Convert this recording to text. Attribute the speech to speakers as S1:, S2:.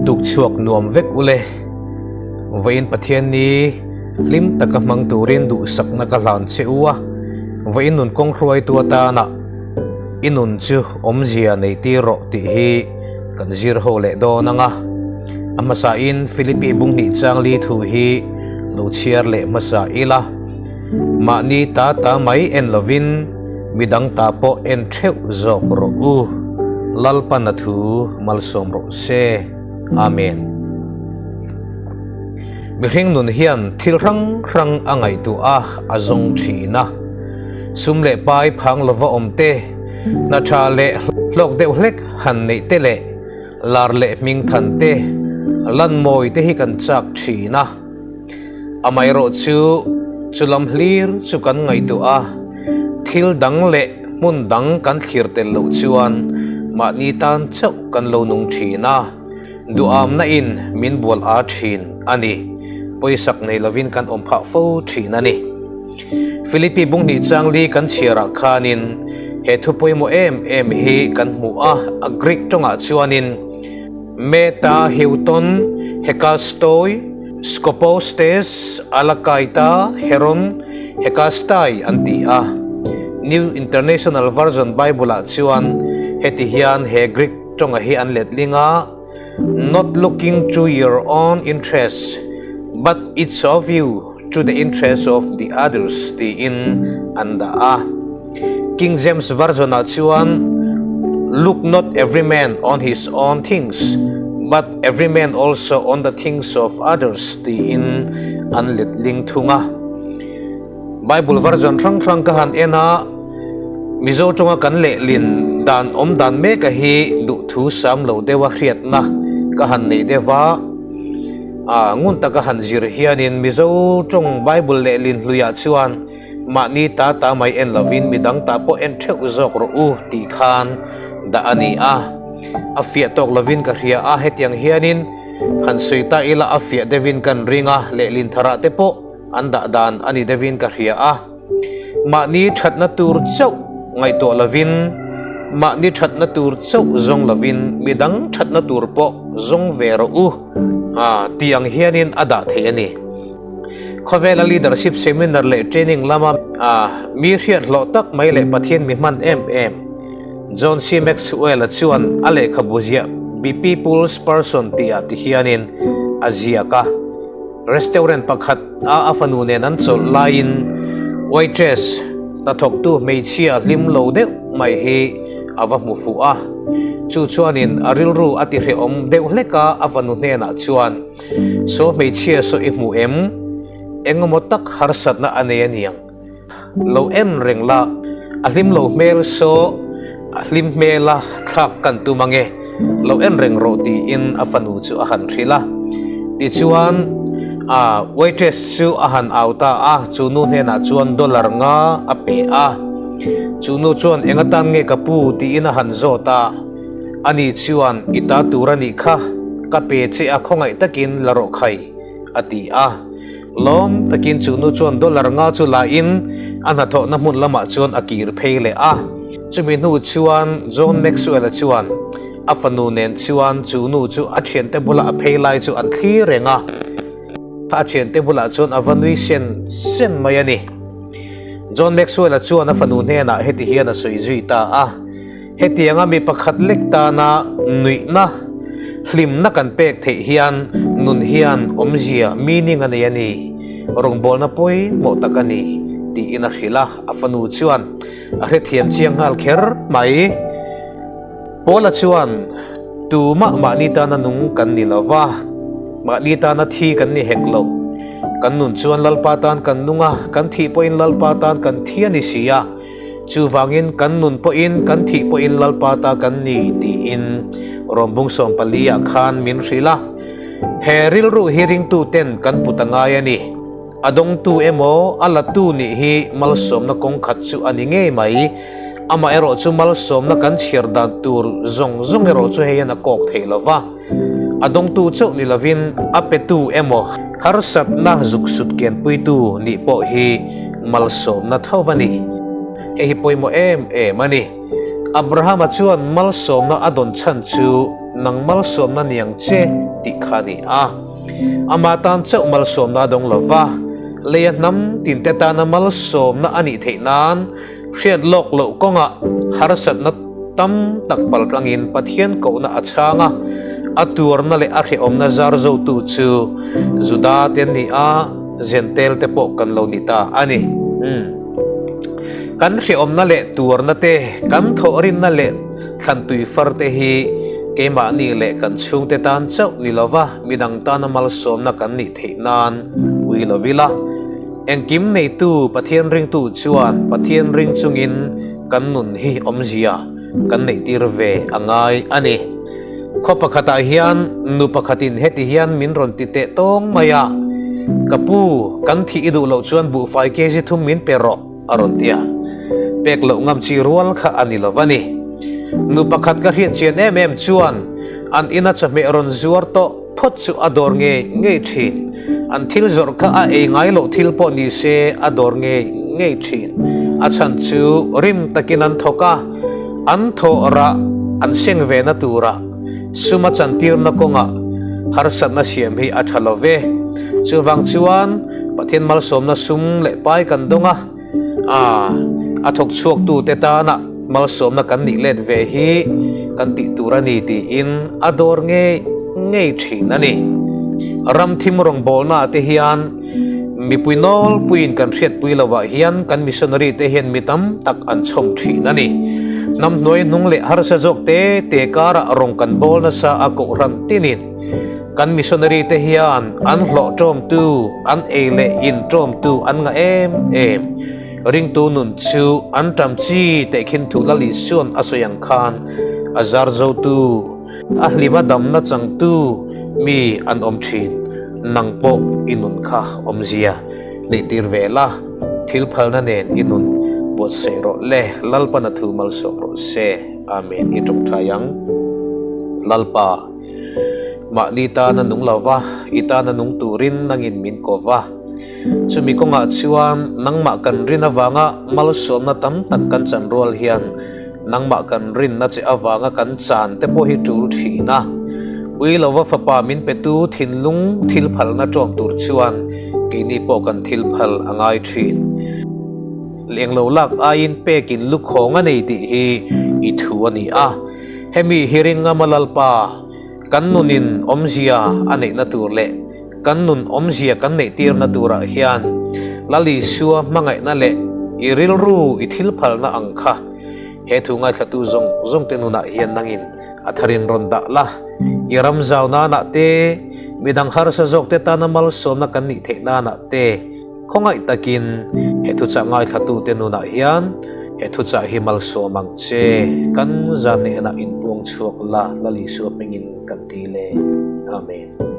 S1: Tuk chhuak nuam vek ule. Vawiin Pathian ni hlim taka hmang turin duhsakna ka hlan che u a, vawiin nun kawng hruaitu atana i nun chu awmzia nei tir rawh tih hi kan zir ho leh dawn ang a. A hmasain Philippi bunghnih changli thu hi lo chhiar leh hmasa ila. Mahni ta ta mai en lovin midang ta pawh en theuh zawk rawh u. Lalpana thu malsawm rawh se. Amen. Mihring nun hian thil hrang hrang a ngaihtuah a, a zawng thin a. Sum leh pai phang lova awm te, hna tha leh hlawk deuh hlek han neih te leh lar leh hming than te, lan mawi te hi kan chak thin a. Amaherawh chu, chu lam hlir chu kan ngaihtuah a, thil dang leh hmun dang kan thlir tel loh chuan mahni tan chauh kan lo nung thin a, duhamna in min bual a thin a ni. Pawisak nei lovin kan awm phah fo thin a ni. Philippi bunghnih changli kan chhiarah khanin he thu pawimawh em em hi kan hmu a, a Greek tawngah chuanin, Meta Heuton, Hekastoi, Skopostes, Alakaita, Heron, Hekastai an ti a. New International Version Bible-ah chuan heti hian he Greek tawnga hi an letling a, Not looking to your own interests, but each of you to the interests of the others tiin an dah a. King James Version-ah chuan Look not every man on his own things, but every man also on the things of others tiin an letling thung a. Bible version hrang hrang ka han en a, Mizo tawnga kan lehlin dan awm dan meka hi duhthu sam lo deuha hriatna ka han nei deuh va. A ngun taka han zir hianin Mizo tawng Bible lehlin hluiah chuan mahni ta ta mai en lovin midang ta pawh en theuh zawk rawh u tih khan dah a ni a. A fiah tawk lovin ka hria a, hetiang hianin han sawi ta ila a fiah deuhin kan ring a, lehlin tharah te pawh an dah dan a ni deuhin ka hria a. Mahni thatna tur chauh ngaihtuah lovin, mahni thatna tur chauh zawng lovin midang thatna tur pawh zawng ve rawh u tih ang hianin a dah thei a ni. Khawvela leadership seminar leh training lama mi hriat hlawh tak mai leh Pathian mi hman em em John C. Maxwell-a chuan a lehkhabu ziah Be People's Person tihah ti hianin a ziak a. Restaurant pakhat a a fanu nen an chawlh laiin waitress hnathawktu hmeichhia hlim lo deuh mai hi a va hmu fuh a. Chu chuanin a rilru a ti hrehawm deuh hlek a, a fanu hnenah chuan, Saw hmeichhia saw i hmu em? Engemaw tak harsatna a nei aniang. Lo en reng la, a hlim lo hmel saw a hlim hmela thlak kan tum ange, lo en reng rawh tiin a fanu chu a han hrilh a. Tichuan, a waitress chu a han au ta a, chu nu hnenah chuan dollar nga a pe a. Chu nu chuan eng atan nge ka pu tiin a han zawt a, ani chuan i ta tur a nih kha, ka pe che a khawngaih takin la rawh khai a ti a. Lawm takin chu nu chuan dollar nga chu la in a hnathawhna hmun lamah chuan a kir phei leh a. Chumi hnu chuan John Maxwell-a chuan a fanu nen chuan chu nu chu a thiante bula a phei lai chu an thlir reng a. A thiante bulah chuan a va nui sen sen mai a ni. John Maxwell-a chuan a fanu hnenah heti hian a sawi zui ta a. Hetianga mi pakhat lek tana nuihna, hlimna kan pek theih hian nun hian awmzia, meaning, a nei a ni. Rawngbawlna pawimawh tak a ni, tiin a hrilh a, a fanu chuan a hrethiam chiang nghal kher mai. Paula chuan, Tumah mahni tana nung kan ni lo va, mahni tana thi kan ni hek lo. Kan nun chuan Lalpa tan kan nung a, kan thih pawhin Lalpa tan kan thi a ni si a. Chuvangin kan nun pawhin kan thih pawhin Lalpa ta kan ni tiin Rawmbung 14 ah khan min hrilh a. He rilru hi ringtu ten kan put a ngai a ni. A dawngtu emaw a latu nih hi malsawmna kawng khat chu a ni ngei mai. Amaherawh chu malsawmna kan chhiar dan tur zawng zawng erawh chu hei hian a kawk thei lo va. A dawngtu chauh ni lovin a petu emaw harsatna zuk sut kianpuitu nih pawh hi malsawmna tho a ni. Hei hi pawimawh em em a ni. Abrahama chuan malsawmna a dawn chhan chu. nang malsawmna niang che tih kha a ni a. Amah tan chauh malsawmna a dawng lo va, leia hnam tinte tana malsawmna a nih theih nan hriat lawk loh kawngah harsatna tam tak paltlangin Pathian kohna a chhang a, a tuarna leh a hrehawmna zar zotu chu Juda te an ni a, Jentail te pawh kan lo ni ta a ni. Kan hrehawmna leh tuarna te, kan thawhrinna leh thlantui far te hi keimahni leh kan chhungte tan chauh ni lova midang tana malsawmna kan nih theih nan ui lo ila. Engkim neitu Pathian ringtu chuan Pathian ring chungin kan nun hi awmzia kan neihtir ve a ngai a ni. Khaw pakhatah hian nu pakhatin heti hian min rawn ti teh tawng mai a, Ka pu, kan thih i duh loh chuan buhfai kg thum min pe rawh, a rawn ti a. Pek loh ngam chi rual kha a ni lo va ni. Nu pakhat ka hriat chian em em chuan an ina chawhmeh rawn zuar tawh phawt chu a dawr ngei ngei thin. An thil zawrh kha a ei ngai loh thil pawh ni se a dawr ngei ngei thin. A chhan chu rim takin an thawk a, an thawh rah an seng ve na tura sum a chantirna kawngah harsatna siam hi a tha lo ve. Chuvang chuan Pathian malsawmna sum leh pai kan dawng a, a a thawk chhuaktute tana malsawmna kan nih let ve hi kan tih tur a ni tiin a dawr ngei ngei thin a ni. Ram thim rawngbawlnaah te hian mipui nawlpuiin kan hriatpui lovah hian kan missionary te hian mi tam tak an chhawm thin a ni. Hnam hnuai hnung leh harsa zawk te te karah rawng kan bawl nasa a kohhran tinin Kan missionary te hian an hlawh ṭawmtu, an ei leh in ṭawmtu an ngah em em. Ringtu nun chu an ṭam chi tehkhin thu Lal Isua'n a sawi ang khan a zar zotu, a hlima damna changtu mi an awm ṭhin. Nang pawh i nun kha awmzia neihtir ve la, thil phalna nen i nun buatsaih rawh le, Lalpan a thu malsawm rawh se. Amen. I ṭawngṭai ang. Lalpa. Mahni tana nung lo va, i tana nung turin nangin min ko va. Chumi kawngah chuan nangmah kan rin avanga malsawmna tam tak kan chan rual hian nangmah kan rinna che avanga kan chan te pawh hi tul thin a. Ui lova fapa min petu thinlung thil phalna ṭawm tur chuan keini pawh kan thil phal a ngai thin. Lenglo lak aiin pekin lukhawng a nei tih hi i thu a ni a. Hemi hi ringngama Lalpa, kan nunin awmzia a neihna tur leh kan nun awmzia kan neihtirna turah hian Lal Isua hmangaihna leh i rilru i thilphalna ang kha he thu ngaithlatu zawng zawngte nunah hian nangin a tharin rawn dah la. I ram zau nanah te, midang harsa zawkte tana malsawmna kan nih theih nanah te, Khawngaih takin he thuchah ngaithlatute nunah hian he thuchah hi malsawm ang che. Kan zan hnenah inpuang chhuak la, Lal Isua hmingin kan ti le. Amen.